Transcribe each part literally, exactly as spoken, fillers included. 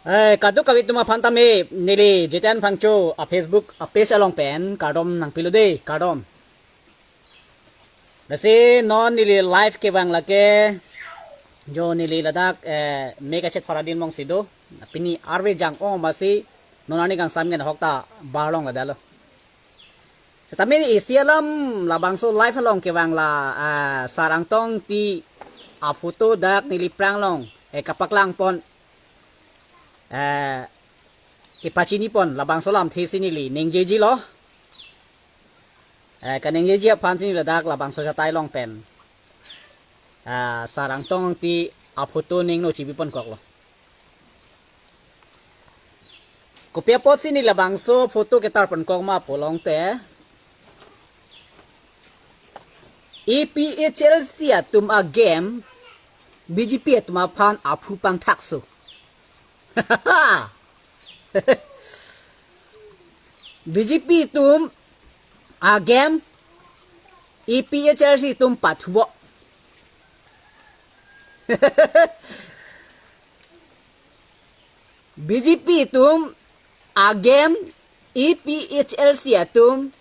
Eh, kadokave atum aphan tame neli Jiten Phangcho a Facebook a page along pen kardom nangpilo de, kardom. Lasi non neli live kevang lake jo neli ladak, eh, me kachethor adin mong si do. Pini arve jang-ong masi non arni kangsam ngen ahok ta bar long ladak lo. Setame isi alam labangso live along kevang la, ah, Sar Angtong Engti a photo dak neli aphrang along, eh, kapaklang pon, eh, kepachini pon labangso alamthe si neli ningjeji lo. Eh, kaningjeji aphan si neli ladak labangso achatai along pen, ah, Sar Angtong Engti a photo ningno chibi pon kok lo. Kopi apot si neli labangso photo ketar pon kok ma pulote, A P H L C atum a game B J P atum aphan aphu pangthakso. B J P atum a game A P H L C atum pathuvo. B J P atum a game A P H L C atum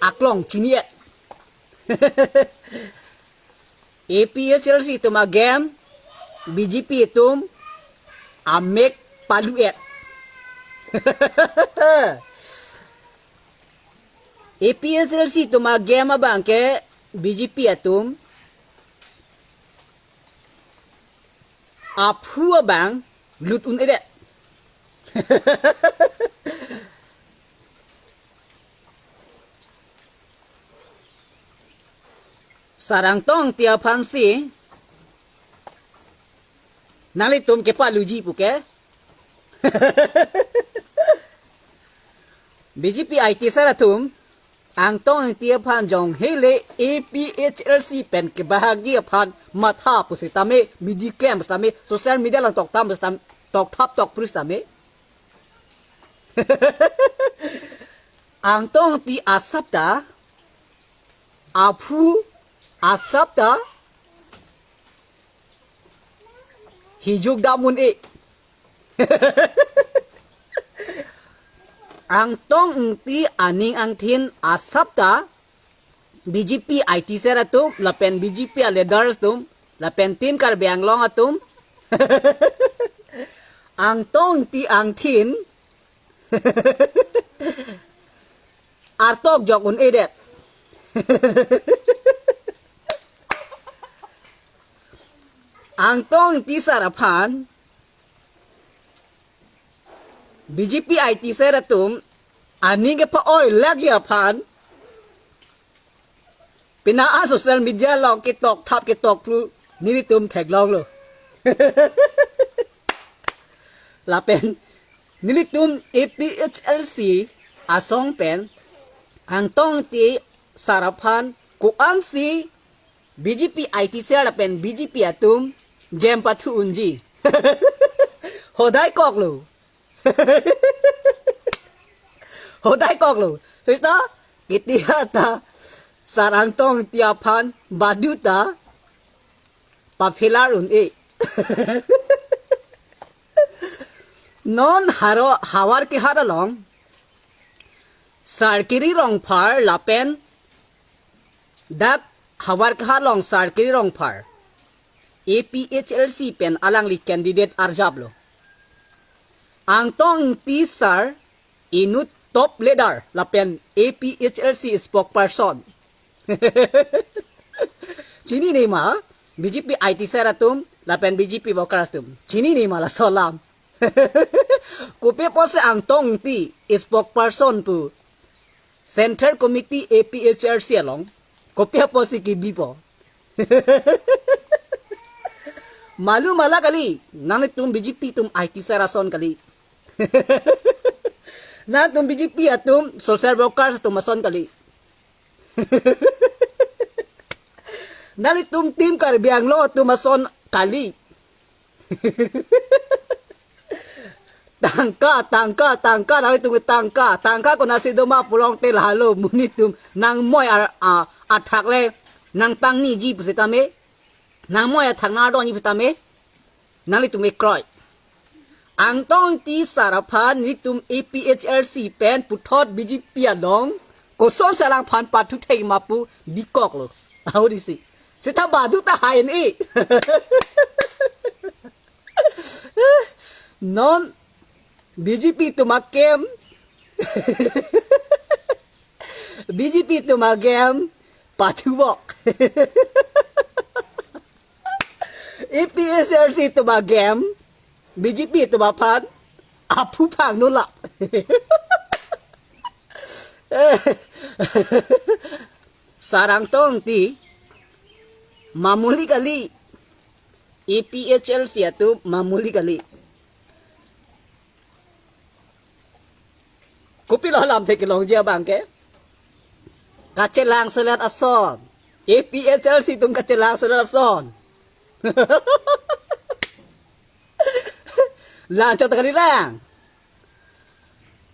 aklong chini-et. A P H L C atum a game B J P atum amek palu-et. A P H L C atum a game abang ke B J P atum aphu abang lut un-edet. Sar Angtong Engti aphan si nanglitum kepaluji pu ke B J P I T cell atum Angtong Engti aphan jong hele A P H L C pen kebahagi aphan matha pusitame, midi klem pusitame, social media along toktam pusitam, tokthap tokphru sitame. Angtong Engti asap ta, aphu asap ta hijuk dam un-e. Angtong Engti aning angthin asap ta B J P I T cell atum lapen B J P a leaders atum lapen Team Karbi Anglong atum Angtong Engti angthin artok jok un-edet. Angtong Engti sar aphan B J P I T cell atum aning kepa-oi lagi aphan pina a social media along ketokthap ketokphru nelitum theklonglo. Lapen nelitum A P H L C asong pen Angtong Engti sar aphan ko-an si B J P I T cell lapen B J P atum game pathu unji. Hodai koklo. Hodai koklo. Sita, kiti ta Sar Angtong Engti aphan badu ta pa-failure un-e. Non haro Howraghat along Sar Kiri Rongphar lapen dak Howraghat along Sar Kiri Rongphar A P H L C pen alangli candidate arjaplo. Angtong Engti sar inut top leader lapen A P H L C spokesperson. Chinine ma, B J P I T cell atum lapen B J P workers atum. Chinine ma laso alam. Kopi apotsi Angtong Engti spokesperson pu Central Committee A P H L C along kopi apotsi kebipo? Malu mala kali, nanglitum B J P atum I T cell ason kali. Nangtum B J P atum social workers atum ason kali. Nanglitum Team Karbi Anglong atum ason kali. Tangka, tangka, tangka, nanglitum tangka, tangka konatsi doma pulote lahelo, monit atum nangmoi ar-, a-, athak le nangpangniji pusitame, nangmoi athak nangdonji pusitame, nanglitum ekroi. Angtong Ingti sar aphan nelitum A P H L C pen puthot B J P along koson si alangphan pathu thek ma pu bikok lo. Audisi. Seta badu ta hai ni. Non B J P atum akem. B J P atum akem pathuvok. A P H L C atum akem B J P atum aphan aphu phang nulap. Sar Angtong Ingti mamuli kali. A P H L C atum mamuli kali. Kopilo alamthe kelongji abang ke? Kachelang selet ason. A P H L C atum kachelang selet ason. Lang chot kali lang.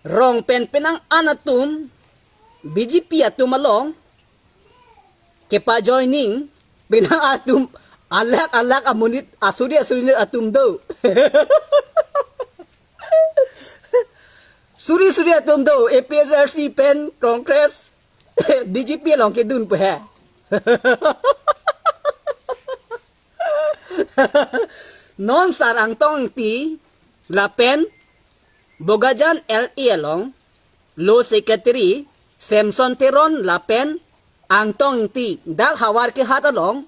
Rong pen penang an atum B J P atum along kepa joining, penang atum alak alak amonit asuri asuri atum do. Suri suri atum do, A P H L C pen Congress, B J P along kedun pu he. Non Sar Angtong Ingti lapen Bokajan L A along Law Secretary Samson Teron lapen Angtong Ingti dak Howraghat along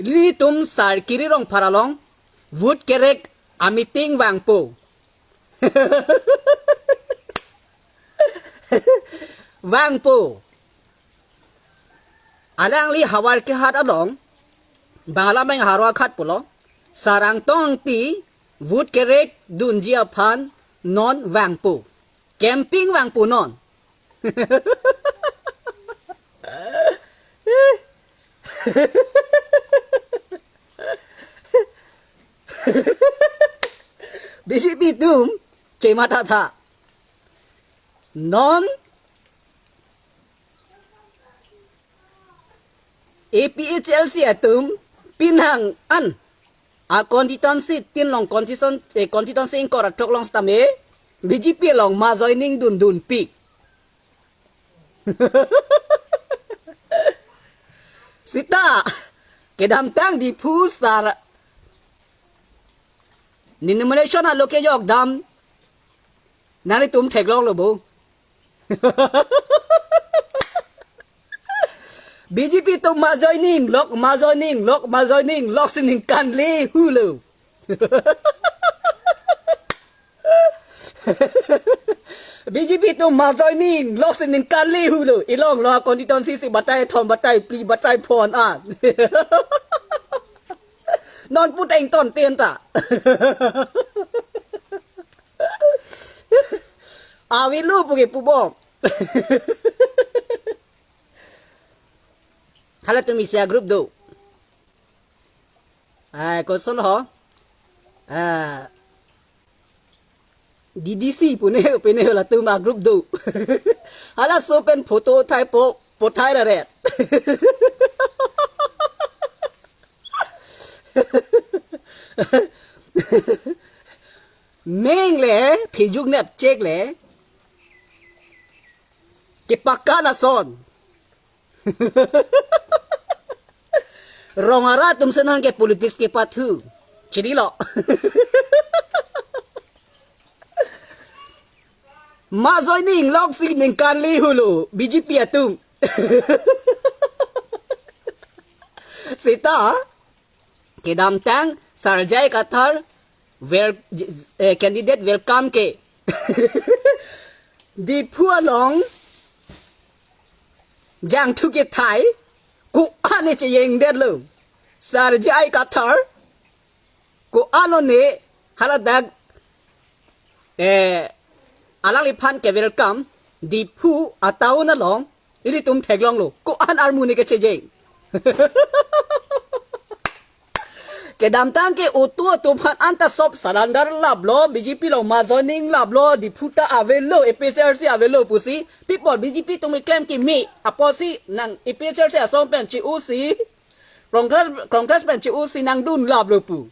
nelitum Sar Kiri Rongphar along vote kerek ameeting vangpo. Vangpo. Alangli Howraghat along, bang alam bang Howraghat pulo, Sar Angtong Ingti vote kerek dunji aphan non vangpo. Camping vangpo non. B J P atum chematha tha. Non A P H L C atum penang an a constituency tin along constituency, eh, constituency ingkoi ra throk along sitame B J P along mass joining dundunpik. Seta kedamtang Diphu sar nomination alo kejok dam nanglitum theklonglo bo. B J P atum mass joining lok, mass joining lok, mass joining lok si ningkan le hulo. B J P atum mass joining lok si ningkan le hulo. Ilong lo constituency si batai thom, batai phli, batai phongo an. Non pu ta ington ten ta. Avelo pu ke pubom. Halatum isi a-group do. Ai, koson ho? Ah, D D C pune, pune halatum a-group do. Halaso pen photo thai po, po thai ra ret. Meng le, phijung nep chek le. Kepakana son. Rong arat atum senan ke politics kepathu. Chiri lo. Mass joining lok si ningkan le hulo B J P atum. Seta kedamtang Sar J I Kathar well, eh, candidate welcome ke Diphu along jangthu kethai ko-an ne chejeng detlo. Sar J I Kathar ko-an lo ne haladak, eh, alangliphan ke welcome Diphu a-town along ilitum theklonglo. Ko-an armu ne kechejeng. Kedamtang ke auto atum aphan anta sop surrender laplo, B J P along mass joining laplo, Diphu ta avelo, A P H L C avelo pusi, pi apot B J P atum keklem kimi, apotsi nang A P H L C asong pen che-o si, Congress, Congress pen che-o si nangdun laplo pu.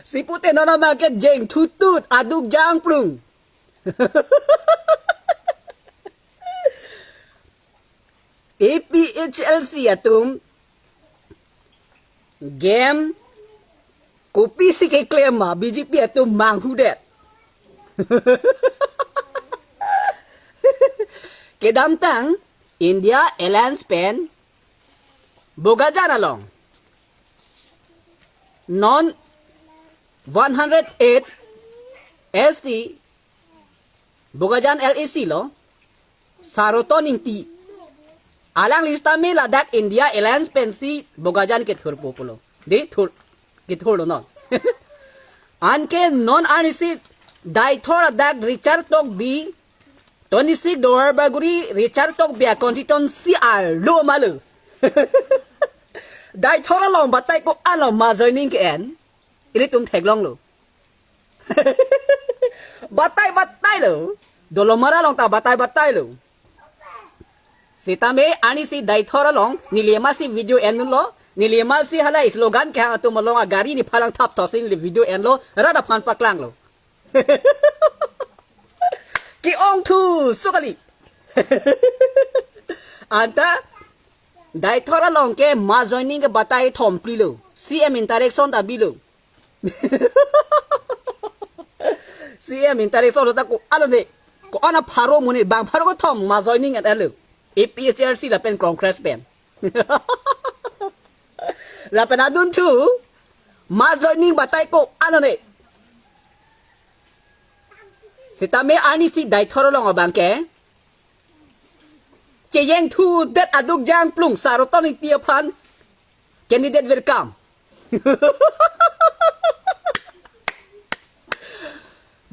Si pute non abang ke jeng thutut aduk jangplung. A P H L C atum game kopisi keklem ma B J P atum manghudet. Kedamtang India Alliance pen Bokajan along non one hundred eight S T Bokajan L A C lo Saroton Ingti. Alangli sitame ladak India Alliance pensi Bokajan kethurpo pulo. Dei thur, kethurlo non. Anke non arnisi Deithor adak Richard Tokbi, Tony Sik Duarbagori, Richard Tokbi a constituency arlo ma lo. Deithor along batai ko-an lo mass joining ke-en. Ilitum theklonglo. Batai batai lo. Dolamara along ta batai batai lo. Sitame arnisi Deithor along neli amatsi video endunlo. Neli amatsi hala slogan kehang atum along agari nephan langthap thotsi neli video enlo. Rat aphan paklanglo. Ke-ongthu so kali. Anta Deithor along ke mass joining ke batai thom phli lo. C M interaction ta bilo. C M interaction lo ta ko-an lo ne. Ko-an a pharo monit bang pharo kethom mass joining at alo. A P H L C lapen Congress pen. Lapen adunthu mass joining batai ko-an lo ne. Sitame arnisi Deithor along abang ke chejeng thudet aduk jangplung Saroton Ingti aphan candidate welcome.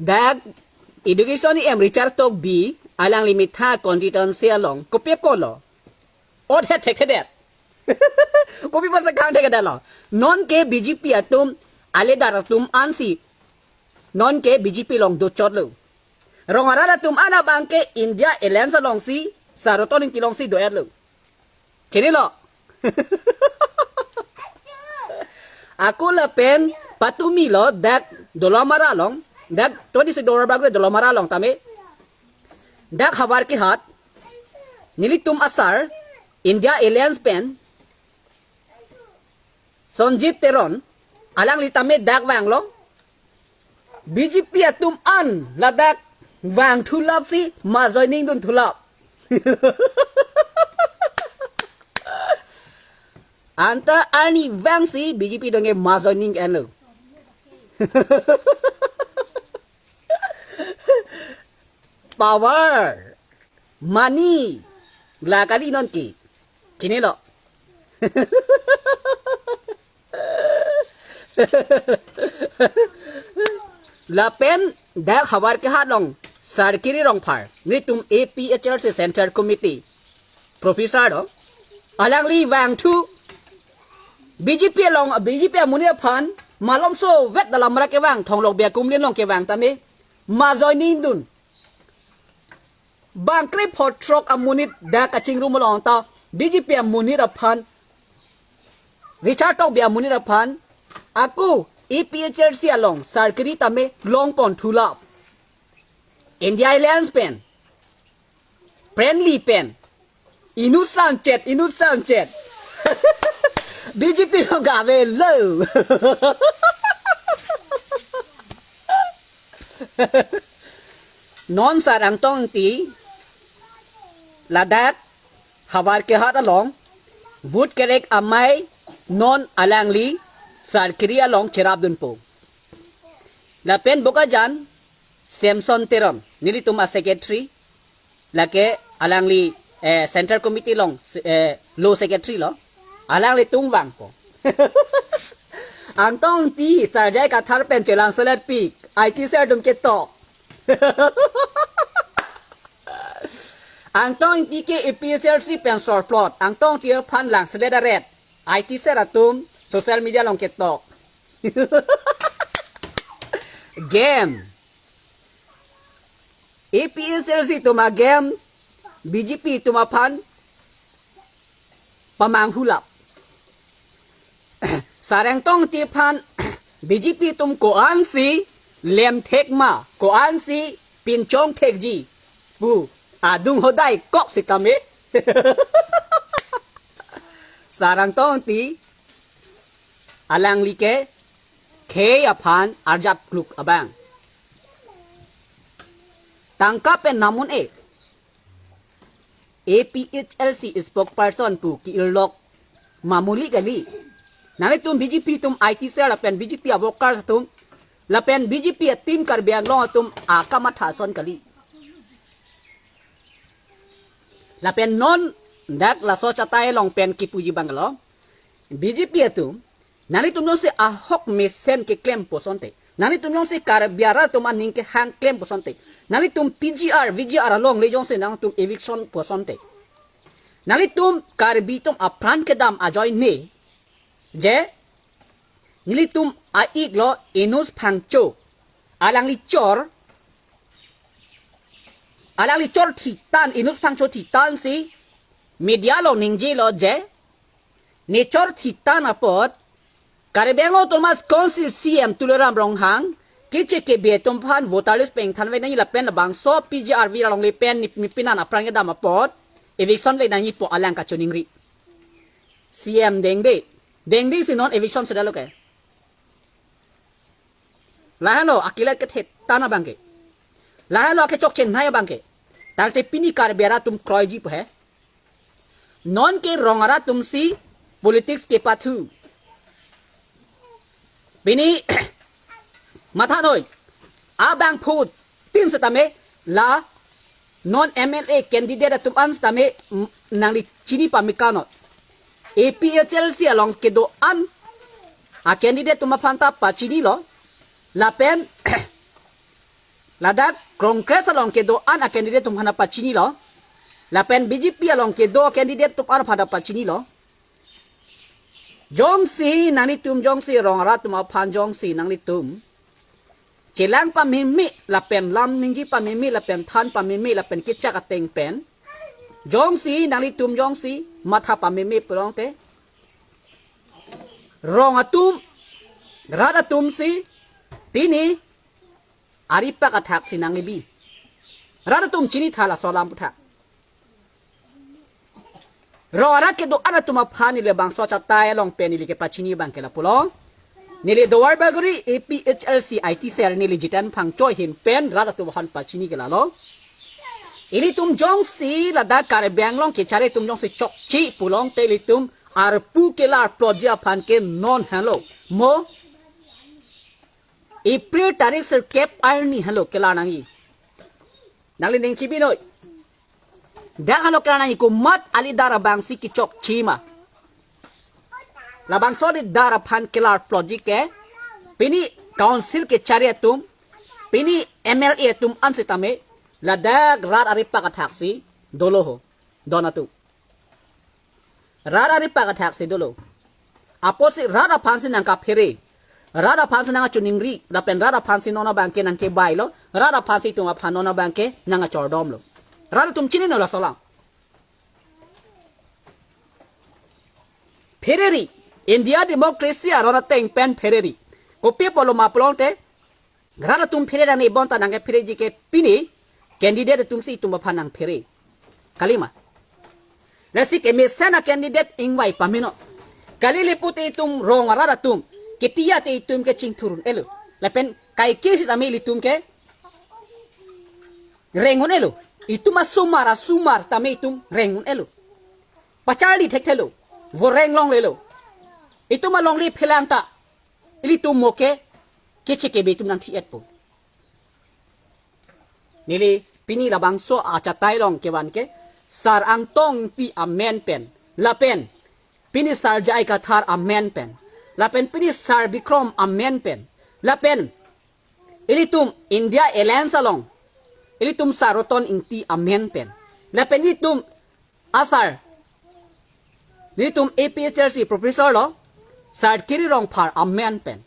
Dak education E M Richard Tokbi alangli ametha constituency along kopi apotlo ot het thekthedet. Kopi apotsi khang thekthedetlo. Non ke B J P atum aledar atum ansi non ke B J P along dochotlo. Rong arat atum an abang ke India Alliance alongsi Saroton Ingti alongsi do-etlo. Chinilo. Ako lapen patumilo dak Dolamara along, dak Tony Sik Duarbagori Dolamara along tame. Dak Howraghat nelitum asar India Alliance pen Sanjit Teron alangli tame dak vanglo. B J P atum an ladak vang thulap si mass joining dun thulap. Anta arni vangsi B J P dong ke mass joining enlo. Power, money, la kali non ke. Chinilo. Lapen dak Howraghat along Sarkiri Rongphar, nelitum A P H L C Central Committee Professor do. Alangli vangthu B J P along, B J P amonit aphan malomso vet Dolamara kevang, Thonglok Biakumlin along kevang tame mass joining dun. Bang krepho throk amonit dak kachingrum along ta B J P amonit aphan, Richard Tokbi amonit aphan, ako A P H L C along Sarkiri tame longpon thulap. India Alliance pen, Friendly pen, inut sanchet, inut sanchet. B J P along gavelo. Non Sar Angtong Ingti ladak Howraghat along vote kerek amei non alangli Sarkiri along cherapdunpo. Lapen Bokajan Samson Teron, nelitum a secretary, lake alangli, eh, Central Committee along, eh, law secretary lo, alanglitum vangpo. Angtong Ingti Sarjai Kathar pen chelang selet pik, I T sir atum ketok. Angtong Ingti ke A P H L C pen sorplot, Angtong Ingti aphan lang selet aret, I T sir atum social media along ketok. Game. A P H L C atum agame, B J P atum aphan pamanghu lap. Sar Angtong Engti aphan B J P atum ko-ansi lemthek ma, ko-ansi pinchongthekji pu adung hodai kok sitame Sar Angtong Engti alangli ke khei aphan arjap kluk abang. Tangka pen namun e A P H L C spokesperson pu ki-irlok mamuli kali. Nanglitum B J P atum I T cell lapen B J P a-workers atum lapen B J P a-team Karbi Anglong atum akamatha ason kali. Lapen non dak laso chatai along pen kipuji abang lo, B J P atum nanglitum jongsi ahok mesen keklem pu asonte, nanglitum jongsi Karbi arat atum aning kehang klem pu asonte, nanglitum P G R, V G R alongle jongsi nangtum eviction pu asonte, nanglitum Karbi atum apran kedam ajoine je nelitum a-ik lo Enus Phangcho, alangli chor, alangli chor thitan, Enus Phangcho thitansi media along ningjelo je ne chor thitan apot Karbi Anglong Autonomous Council C E M Tuliram Ronghang keche kebe atum aphan voter list pen ingthan vek nangji lapen labangso P G R V alongle pen nip- nipinan apran kedam apot eviction vek nangji pu alang kachiningri. C E M dengde, dengde si non eviction sedalo ke. Lahenlo akilat kethe tan abang ke. Lahenlo akechok chenai abang ke. Tangte pini Karbi arat atum kroiji pu he. Non ke rong arat atumsi politics kepathu. Pini mathanoi abangphutin setame la non M L A candidate atum an setame, mm, nangli chini pamikano. A P H L C along kedo-an a-candidate atum aphan ta pachinilo. Lapen ladak Congress along kedo-an a-candidate atum aphan pachinilo. Lapen B J P along kedo candidate atum aphan pachinilo. Jongsi nanglitum jongsi rong arat atum aphan jongsi nanglitum chelang pameme lapen lam ningje pameme lapen than pameme lapen kechak ateng pen, jongsi nanglitum jongsi matha pameme pulote, rong atum, rat atumsi pini aripak athaksi nanglebi. Rat atum chinitha laso alam aputhak. Rong arat kedo-an atum aphan neli bangso chatai along pen neli kepachini abang ke lapulo. Neli Duarbagori A P H L C I T cell neli Jiten Phangcho ahin pen rat atum aphan pachini ke lalo. Ilitum jongsi ladak Karbi Anglong kechari atum jongsi chokche pulote ilitum arpu kelar plotji aphan ke non henlo. Mo April tarik sirkep arni henlo kelar nangji. Nangli ning chibinoi. Dak henlo kelar nangji komat a-leader abangsi kechokche ma. Labangso a-leader aphan kelar plotji ke pini council kechari atum, pini M L A atum an setame ladak rat aripak athaksi dolo ho. Don atum. Rat aripak athaksi dolo. Apotsi rat aphansi nangkaphere. Rat aphansi nangkachiningri. Lapen rat aphansi non abang ke nangkebailo. Rat aphansi itum aphan non abang ke nangkachordomlo. Rat atum chinilo laso alam. Phereri. India democracy aron ateng pen phereri. Kopi apotlo ma pulote, rat atum phere nang ibon ta nangkephereji ke pini candidate atumsi itum aphan nangphere. Kalima. Lasi kemesen a-candidate ingvai pameno. Kali le pute itum rong arat atum. Ketiya te itum ke chingthur un-elo. Lapen kaike setame ilitum ke reng un-elo. Itum asomar, asomar tame itum reng un-elo. Pacharli thekthelo. Voreng longlelo. Itum alongle phelang ta ilitum mo ke keche kebe atum nangthi-etpo. Neli pini labangso achatai along kevan ke Sar Angtong Engti amen pen. Lapen pini Sar J I Kathar amen pen. Lapen pini Sar Bikrom amen pen. Lapen ilitum India Alliance along ilitum Sar Roton Engti amen pen. Lapen ilitum asar, nelitum A P H L C professor lo, Sar Kiri Rongphar amen pen.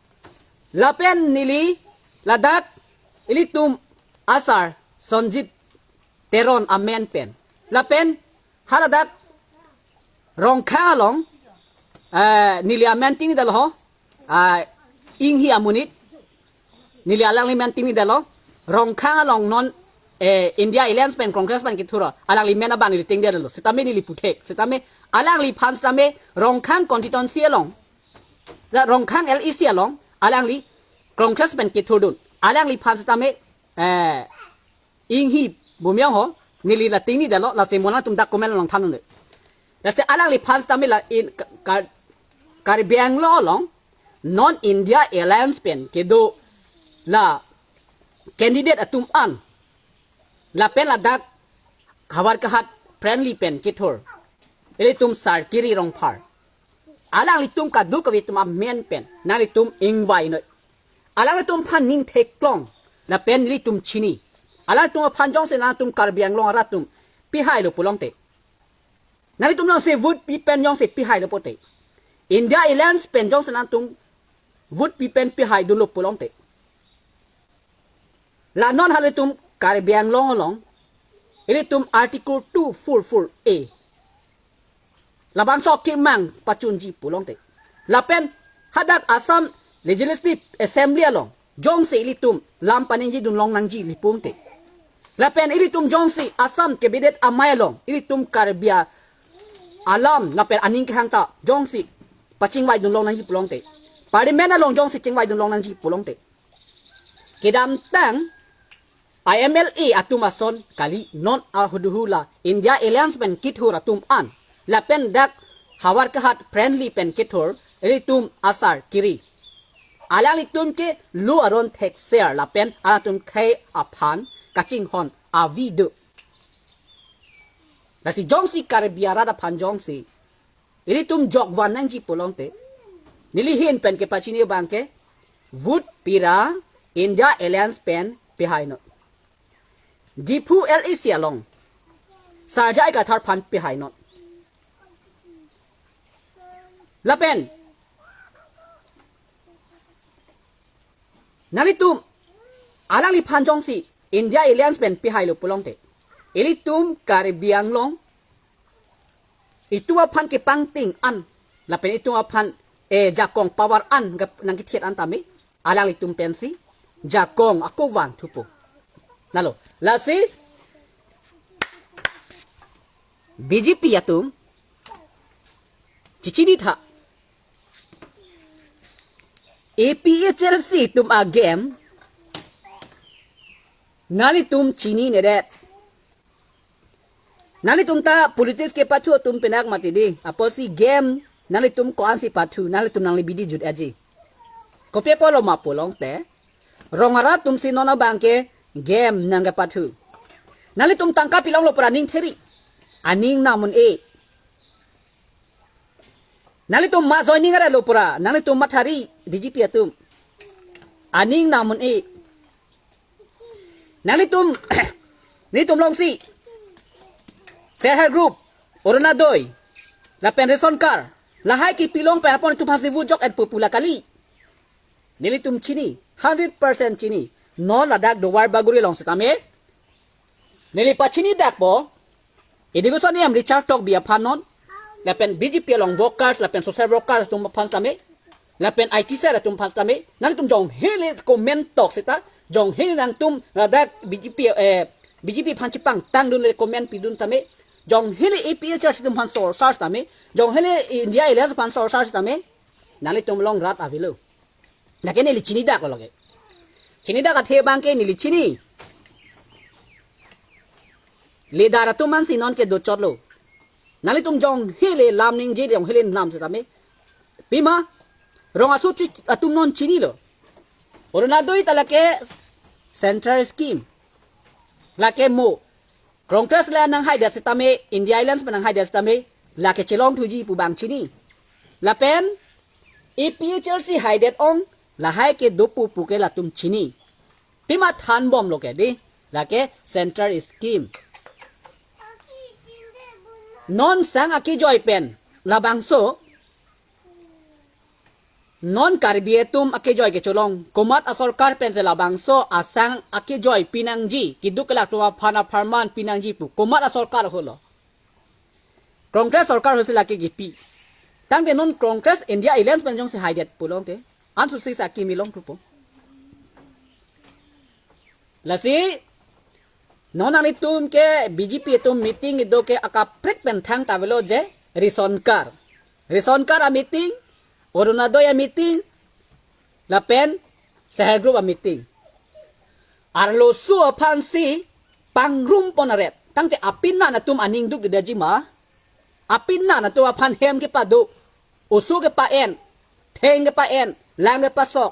Lapen neli ladak ilitum asar Sonjit Teron amen pen. Lapen haladak Rongkhang along, eh, neli amen chini dalo ho. ah, Inghi amonit, neli alangli men tingni detlo. Rongkhang along non, eh, India Alliance pen Congress pen kethur, alangli men abang neli tingni detlo. Sitame neli puthek. Sitame alangliphan sitame Rongkhang constituency along, la Rongkhang L A C along, alangli Congress pen kethurdun. Alangliphan sitame, eh, Inghi Bumyong ho, neli la tingni detlo, lasi mo nangtum dak comment along than unde. Lasi alangliphan sitame la in Ka-, Ka-, Karbi Anglong along non India Alliance pen kedo la candidate atum an, lapen ladak Howraghat friendly pen kethur, ilitum Sarkiri Rongphar, alanglitum kadokave atum amen pen nanglitum ingvainoi. Alanglitum aphan ning theklong, lapen nelitum chini. Alanglitum aphan jongsi nangtum Karbi Anglong arat atum pihailo pulote, nanglitum jongsi vote pi pen jongsi pihailo pulote, India Alliance pen jongsi nangtum vote pi pen pihaidunlo pulote, la non halatum Karbi Anglong along, ilitum Article two four four A, labangso kemang pachunji pulote, lapen hadak Assam Legislative Assembly along jongsi ilitum lam paningjedun longnangji pulote, lapen ilitum jongsi Assam Cabinet amei along ilitum Karbi alam lapen aning kehang ta jongsi pachingvaidun longnangji pulote, Parliament along jongsi chingvaidun longnangji pulote, kedamtang I M L A atum ason kali, non ahut ahut la India Alliance pen kethur atum an, lapen dak Howraghat friendly pen kethur ilitum a Sarkiri, alanglitum ke lo aron thekser lapen alangtum khei aphan kachinghon avi do. Lasi jongsi Karbi arat aphan jongsi ilitum jokvan nangji pulote, neli ahin pen kepachini abang ke, vote pira India Alliance pen pihainoi. Diphu L A C along Sarjai Kathar aphan pihainoi. Lapen nanglitum alangliphan jongsi India Alliance pen pihailo pulote, ilitum Karbi Anglong itum aphan kepangting an, lapen itum aphan, eh, jakong power an gap nangkethiat an tame, alanglitum pensi jakong ako vanthupo. Nalo, lasi B J P atum chichinitha, A P H L C atum a game nanglitum chininedet. Nanglitum ta politics kepathu atum penak mati di. Apotsi game nanglitum ko-ansi pathu, nanglitum nangli bidi jut aji. Kopi apotlo ma pulote, rong arat atumsi non abang ke game nangkepathu. Nanglitum tangka pilonglo pura ning theri, aning nam un-e. Nanglitum ma joining aralo pura, nanglitum mathari B J P atum, aning nam un-e. Nanglitum, nelitum alongsi self help group, Orunodoi, lapen ration card, lahai kepilong pen apot itum aphansi vote jok-etpo pu la kali. Nelitum chini, hundred percent chini. Non ladak Duarbagori along setame neli pachini dakpo, Education E M Richard Tokbi aphan non, lapen B J P along workers, lapen social workers atum aphan setame, lapen I T cell atum aphan setame, nanglitum jong hele comment tok seta, jong hele nangtum ladak B J P, eh, B J P aphan chepangtangdun le comment pidun tame, jong hele A P H L C atum aphan sorsar setame, jong hele India Alliance aphan sorsar setame, nanglitum along rat avelo. Lake neli chini daklo lake. Chini dak athe abang ke neli chini. Leader atum ansi non ke dochotlo. Nanglitum jong hele lam ningje, jong hele nam setame. Pima, rong aso chu atum non chinilo. Orunodoi ta lake central scheme. Lake mo Congress le nanghaidet setame, India Alliance pen nanghaidet setame, lake chelongthuji pu abang chini. Lapen A P H L C haidet ong, lahai ke dopo pu ke latum chini. Pima thanbomlo ke di, lake central scheme. Non sang akejoi pen, labangso, non Karbi atum akejoi kecholong, komat asorkar pensi labangso asang akejoi pinangji, keduk kelak atum aphan apharman pinangji pu, komat asorkar holo. Congress sorkar hosi lake kipi. Tangte non Congress India Alliance pen jongsi haidet pulote, Ansu si sa kimi long pupo. Lasi non nanglitum ke B J P atum meeting kedo ke akaprek pen thangta avelo je ration card. Ration card a-meeting, Orunodoi a-meeting, lapen self help group a-meeting. Arloso aphansi pangrumpon aret. Tangte apenan atum aning dukdedeji ma. Apenan atum aphan hem kepado, oso kepa-en, theng kepa-en, lang kepasok,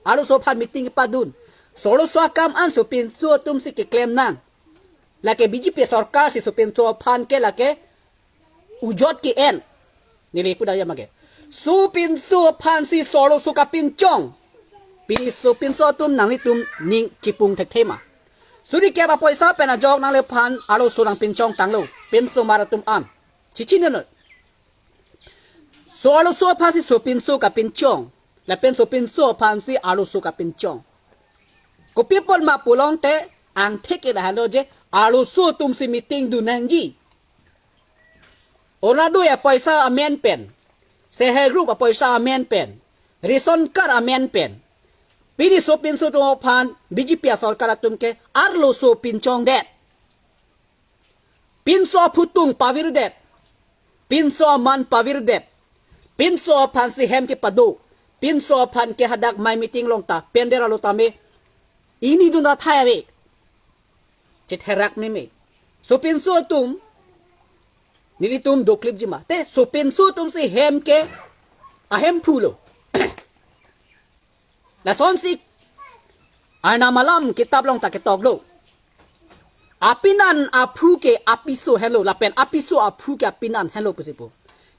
arloso aphan meeting kepadun. Arloso akam an sopinso atumsi keklem nang. Lake B J P sorkar si sopinso aphan ke lake ujot ke-en. Neli pudaya make. Sopinso aphansi arloso kapinchong. Pini sopinso atum nanglitum ning chipung thekthe ma. Suri kep apoisa pen ajok nangliphan arloso nangpinchong tanglo. Pinso mar atum an. Chichi neno. Arloso aphansi sopinso kapinchong. Lapen sopinso aphansi arloso kapinchong. Kopi apot ma pulote angthek ke lahenlo je arloso atumsi meeting dun nangji. Orunodoi apoisa amen pen, self help group apoisa amen pen, ration card amen pen, pini sopinso atum aphan B J P asorkar atum ke arloso pinchongdet. Pinso aphutung pavirdet. Pinso aman pavirdet. Pinso aphansi hem kepado. Pinso aphan ke hadak mai meeting longta pender alo tame ini dun athai ave. Chetherak meme. Sopinso atum, nelitum doklipji ma. Te sopinso atumsi hem ke ahemphu lo. Lasonsi Arnam alam kitab longta ketoklo. Apenan aphu ke apiso henlo, lapen apiso aphu ke apenan henlo pusi pu.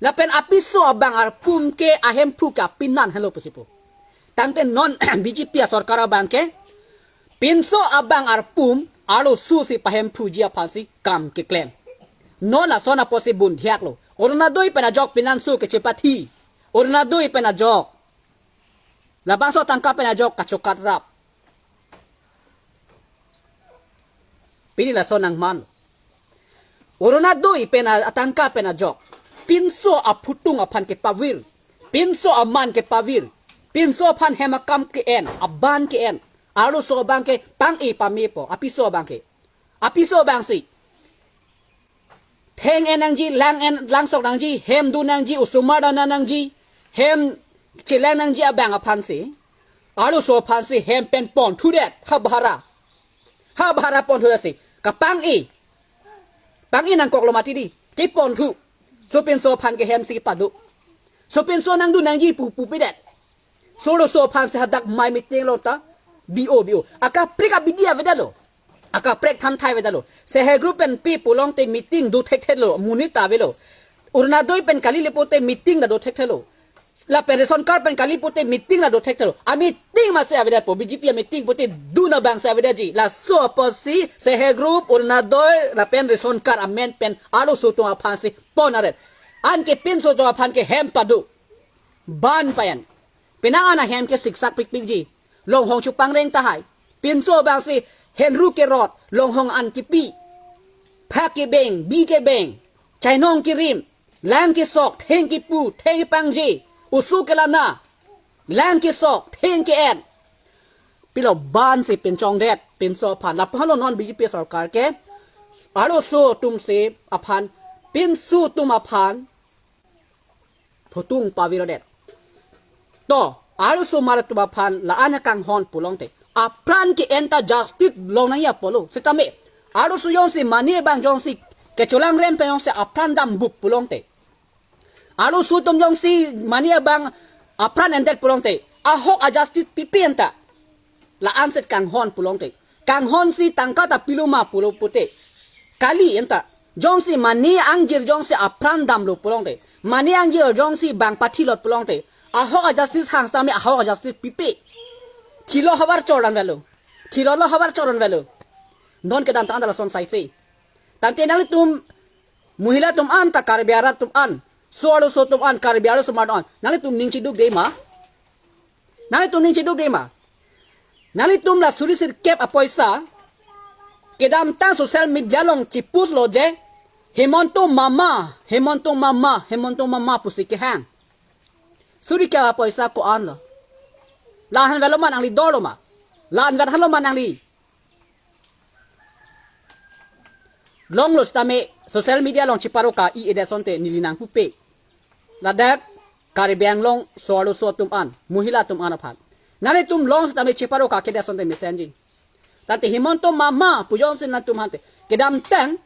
Lapen apiso abang arpum ke ahemphu ke apenan henlo pusi pu. Tangte non B J P asorkar abang ke pinso abang arpum arloso si pahemphuji aphansi kam keklem. Non lason apotsi bundhiaklo. Orunodoi pen ajok pinanso kechepathi. Orunodoi pen ajok, labangso atangka pen ajok kachokat rap. Pini lason nangman. Orunodoi pen a-, atangka pen ajok pinso aphutung aphan kepavir. Pinso aman kepavir. Pinso aphan hem akam ke-en, aban ke-en. Arloso abang ke pang-e pamepo, apiso abang ke. Apiso abangsi theng en nangji, lang en, langsok nangji, hem dun nangji, osomar dana nangji, hem chelang nangji abang aphansi, arloso aphansi hem pen ponthudet, ha bhara. Ha bhara ponthudetsi kapang-e. Pang-e nangkoklo mati di. Keponthu. Sopinso aphan ke hemsi kepado. Sopinso nangdun nangji pu pupidet. Arloso aphansi hadak mai meeting longta. Bio, bio. Akaprek abidi avedetlo. Akaprek thanthai avedetlo. Self help group pen pi pulote meeting do thekthelo. Monit ta avelo. Orunodoi pen kali le pulote meeting ta do thekthelo. Lapen ration card pen kali pulote meeting ta do thekthelo. A-meeting masi avedetpo. B J P a-meeting pulote dun abangsi avedetji. Laso apotsi self help group, Orunodoi, lapen ration card amen pen arloso atum aphansi pon aret. Anke pinso atum aphan ke hem pado. Ban payan. Penang an ahem ke siksak pikpikji. Longhong chupangreng tahai. Pinso abangsi henru kerot, longhong an kipi. Phak kebeng, bi kebeng. Chainong kerim. Lang kesok, theng kepu, theng kepangji. Oso kelana. Lang kesok, theng ke-en. Pilo bansi pinchongdet, pinso aphan. Lapulo non B J P sorkar ke arloso atumsi aphan, pinso atum aphan phutung pavirdet. To, arloso mar atum aphan la-an akanghon pulote, apran ke-en ta justice long nangji apotlo. Setame arloso jongsi mane abang jongsi kecholang rem pen jongsi apran dam bup pulote, arloso atum jongsi mane abang apran endet pulote, ahok a-justice pipe anta. La-an set kanghon pulote, kanghonsi tangka ta pilo ma pulo pute, kali anta. Jongsi mane angjir jongsi apran damlo pulote, mane angjir jongsi bang pathilot pulote, ahok a-justice hang setame ahok a-justice pipe. Thilo havar chordan velo. Thilolo havar chordan velo. Non kedamtang anta lason saise. Tangte nanglitum, mohila atum anta, Karbi arat atum an, arloso atum an, Karbi arloso mar atum an, nanglitum ning chidukde ma? Nanglitum ning chidukde ma? Nanglitum la suri sirkep apoisa kedamtang social media along chipuslo je, Himanta mama, Himanta mama, Himanta mama pusi kehang. Suri kep apoisa ko-anlo? La-an vetlo ma nangli dolo ma? La-an vet halo ma nangli? Longlo sitame social media along cheparo ka-i-edet asonte neli nangpupe. Ladak Karbi Anglong so-arloso atum an, mohila atum an aphan. Nanglitum long sitame cheparo ka-i-edet asonte mesenji. Tangte Himanta mama pu jongsi nangtum hante. Kedamtang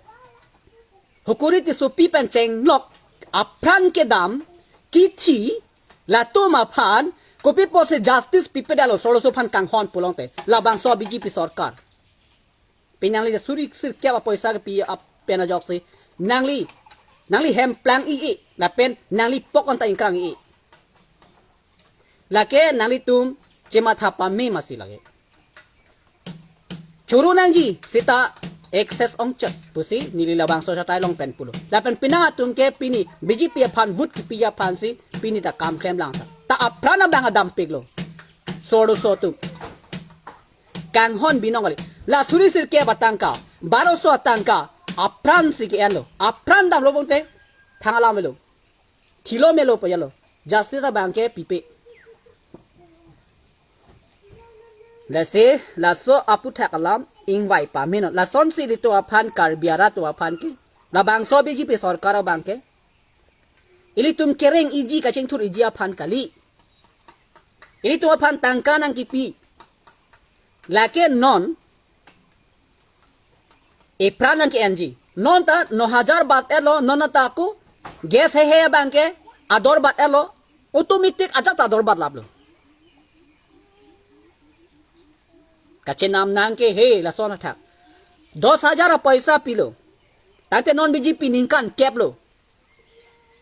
Hukuri Tissopi pen chenglok apran kedam kithi latum aphan kopi pusi justice pipedetlo so-arloso aphan kanghon pulote labangso B J P sorkar. Pini nangli suri sirkep apoisa kepi ap pen ajoksi nangli, nangli hem plang-i-e lapen nangli pok anta ingkrang-i-e. Lake nanglitum chematha pame masi lake. Choro nangji seta excess ongchot pusi neli labangso achatai along pen pulo. Lapen penang atum ke pini B J P aphan vote kipi aphansi pini ta kam klemlang ta. Ta apran abang adampiklo so-arloso atum. Kanghon binong kali. La suri sirkep atangka, baroso atangka apransi ke-enlo. Apran damlo bonte thang alam melo. Thilo melo pajalo. Justice abang ke pipe. Lasi laso aputhak alam ingvai pame non. Lasonsi ilitum aphan Karbi arat atum aphan ke, labangso B J P sorkar abang ke ilitum kereng-iji kachingthur-iji aphan kali. Ilitum aphan tangka nangkipi. Lake non epran nangke-enji. Non ta no hajar bat etlo, non ta ako gas hehe abang ke ador bat etlo, automatic ajat ador bat laplo. Kachenam nangke he lason athak. Dos hajar apoisa pilo. Tangte non B J P ningkan keplo.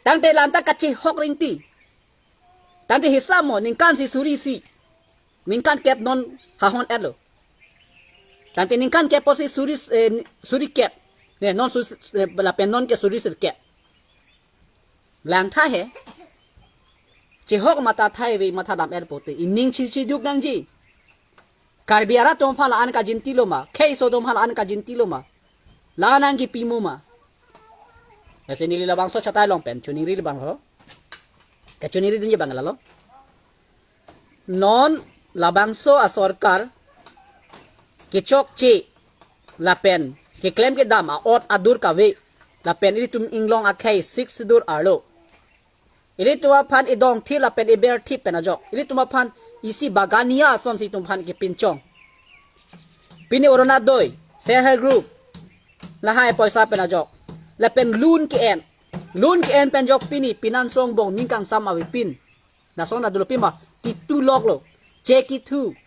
Tangte lanta kachehok rinti. Tangte hisap mo ningkan isi suri isi. Ningkan kep non hahon etlo. Tangte ningkan kep pusi suri, eh, suri kep. Ne non sus, eh, lapen non ke suri sirkep. Langtha he. Chehok matha thai ave, matha dam-et pote. Ining chichiduk nangji. Karbi arat atum aphan la-an kajinti lo ma? Kheiso atum aphan la-an kajinti lo ma? La-an nangkipi mo ma? Lasi neli labangso achatai along pen choningri abang lo. Kachoningri dunji abang lalo. Non labangso asorkar kechokche lapen keklem kedam a-ot adur kave lapen ilitum inglong akhei Sixth Schedule arlo ilitum aphan idong thip lapen iber thip pen ajok ilitum aphan isi bagania asonsi itum aphan kepinchong. Pini Orunodoi, Self Help Group, lahai poisa pen ajok. Lapen loan ke-en. Loan ke-en pen ajok pini pinanso angbong ning kangsam avepin. Lason adolo pima, tituloklo, chekithu.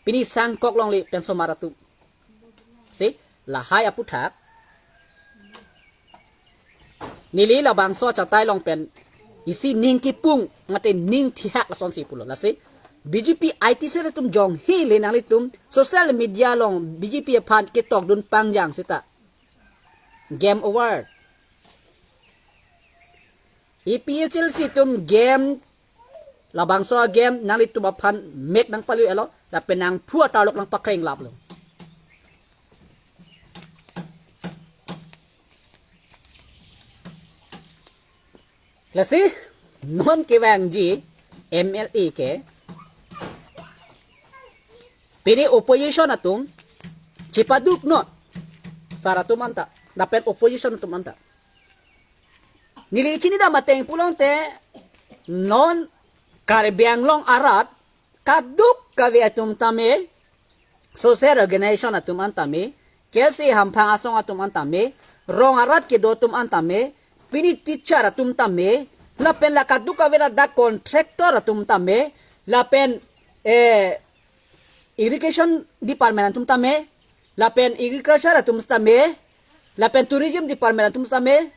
Pini sangkok longle pen osomar atum. Si, lahai aputhak. Neli labangso achatai along pen isi ning kipung mate ning thihak lasonsi pulo. Lasi B J P I T cell atum jong hile nanglitum social media along B J P aphan ketokdun pangjang seta game over. A P H L C atum game, labangso agame nanglitum aphan mek nangpaliu etlo, lapen nangphu atarlok nangpakreng laplo. Lasi non kevangji M L A ke pini opposition atum chepaduk non, sar atum anta lapen opposition atum anta. Neli chinidam ateng pulote non Karbi Anglong arat kaduk kave atum tame, social organization atum an tame, K S A hamphang asong atum an tame, rong arat kedo atum an tame, pini teacher atum tame, lapen la kaduk kave ladak contractor atum tame, lapen, eh, irrigation department atum tame, lapen agriculture atum tame, lapen tourism department atum tame,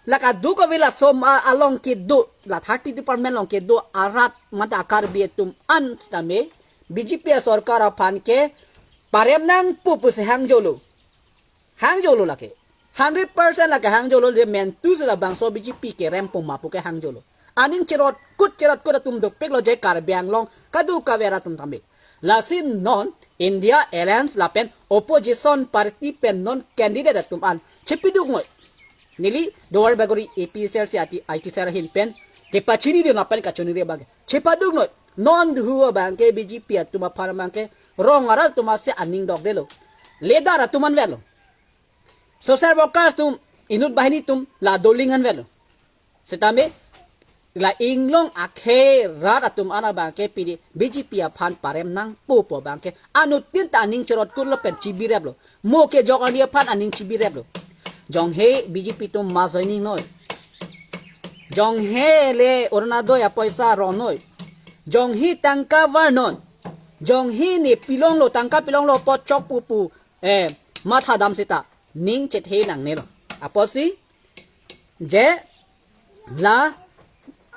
la kaduk kave laso ma along kedo, la thirty department along kedo arat mate a-Karbi atum an tame, B J P asorkar aphan ke parem nangpo pusi hangjolo. Hangjolo lake. Hundred percent lake hangjolo, de mentu si labangso B J P kerem puma pu ke hangjolo. Aning cherotkut cherotkut atum dopiklo je Karbi Anglong kaduk kave arat atum tame. Lasi non India Alliance lapen opposition party pen non candidate atum an chepaduk noi. Neli Duarbagori A P H L C I T cell ahin pen kepachinidun lapen kachoningri abang ke chepaduk noi. Non hu abangke B J P atum aphan abangke rong arat atum asi aning dokdelo. Leader atum anvetlo. Social workers atum, inut banghini atum la doling anvetlo. Setame la inglong akhei rat atum an abangke pini B J P aphan parem nangpo pu abangke anuttin ta aning cherot kut lapen chibireplo. Mo kejok ani aphan aning chibireplo. Jonghe B J P atum ma joining noi. Jonghe le Orunodoi apoisa ron noi. Jonghe tangka var non. Jonghe ne pilonglo, tangka pilonglo apot chok pupu, eh, matha dam seta ning chethe nangnelo. Apotsi je la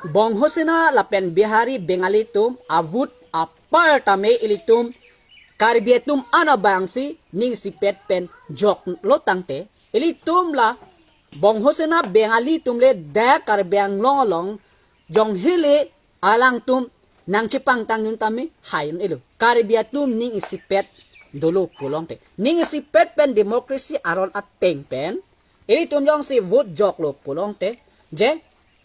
Bongho Sena lapen Bihari Bengali atum a-vote apar tame ilitum Karbi atum an abangsi ning isipet pen joklo tangte, ilitum la Bongho Sena Bengali atum le dak Karbi Anglong along jonghe le alangtum nangchepangtang dun tame hai un-elo. Karbi atum ning isipet dolo pulongte, ning isipet pen democracy aron ateng pen ilitum jongsi vote joklo pulongte, je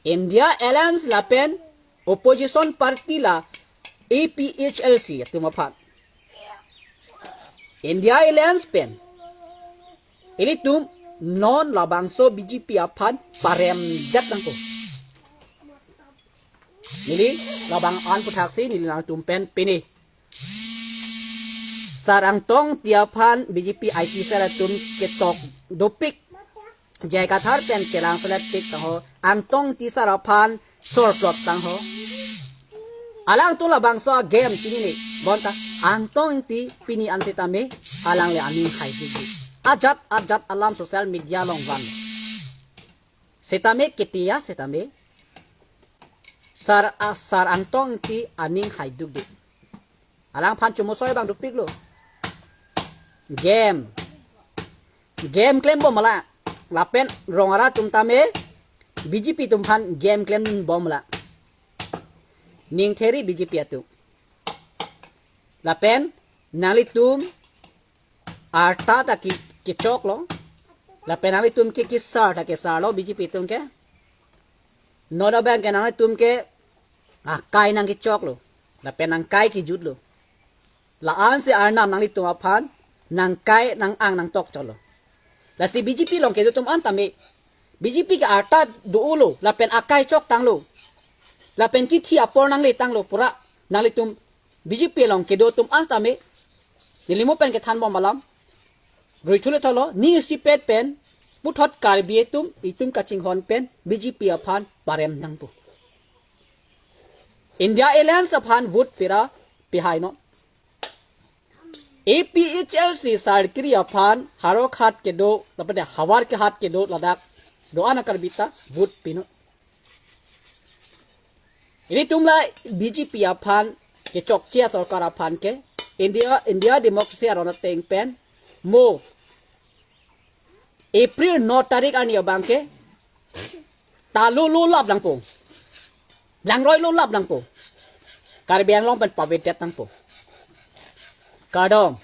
India Alliance lapen opposition party la A P H L C atum aphan, India Alliance pen ilitum non labangso B J P aphan paremdet nangpo. Neli labang an puthaksi neli nangtum pen pini Sar Angtong Engti aphan B J P I T cell atum ketok dopik, J I Kathar pen kelangselet pik tangho, Angtong Engti sar aphan sorplot tangho. Alangtum labangso a-game chinine bonta Angtong Engti pini an setame alang le aning haidukde. Ajat ajat alam social media along van. Setame ketia setame Sar a-, Sar Angtong Engti aning haidukde. Alangphan chomosoi abang dopiklo. Game. Game klembom alang. Lapen rong arat atum tame B J P atum aphan game klembom alang. Ning theri B J P atum. Lapen nanglitum arta ta ke, kechoklo. Lapen nanglitum ke kesar ta kesarlo B J P atum ke. Non abangke nanglitum ke akai nangkechoklo. Lapen nangkai kejutlo. La-ansi arnam nanglitum aphan nangkai nang-ang nangtok cholo. Lasi B J P along kedo atum an tame, B J P ke arta do-olo, lapen akai choktanglo, lapen kithi apor nangle tanglo pura. Nanglitum B J P along kedo atum an tame, neli mo pen kethanbom alam, ruithule tholo, ning isipet pen puthot Karbi atum itum kachinghon pen B J P aphan parem nangpo. India Alliance aphan vote pira pihai non. A P H L C sarkiri aphan Howraghat kedo, lapen Howraghat kedo ladak do-an a-Karbi ta vote pinon. Ilitum la B J P aphan kechokche asorkar aphan ke India, India democracy aron ateng pen mo April no tarik arni abangke ta lo lo lap langpo. Langroi lo lap langpo. Karbi Anglong pen pavedet nangpo. Kardom.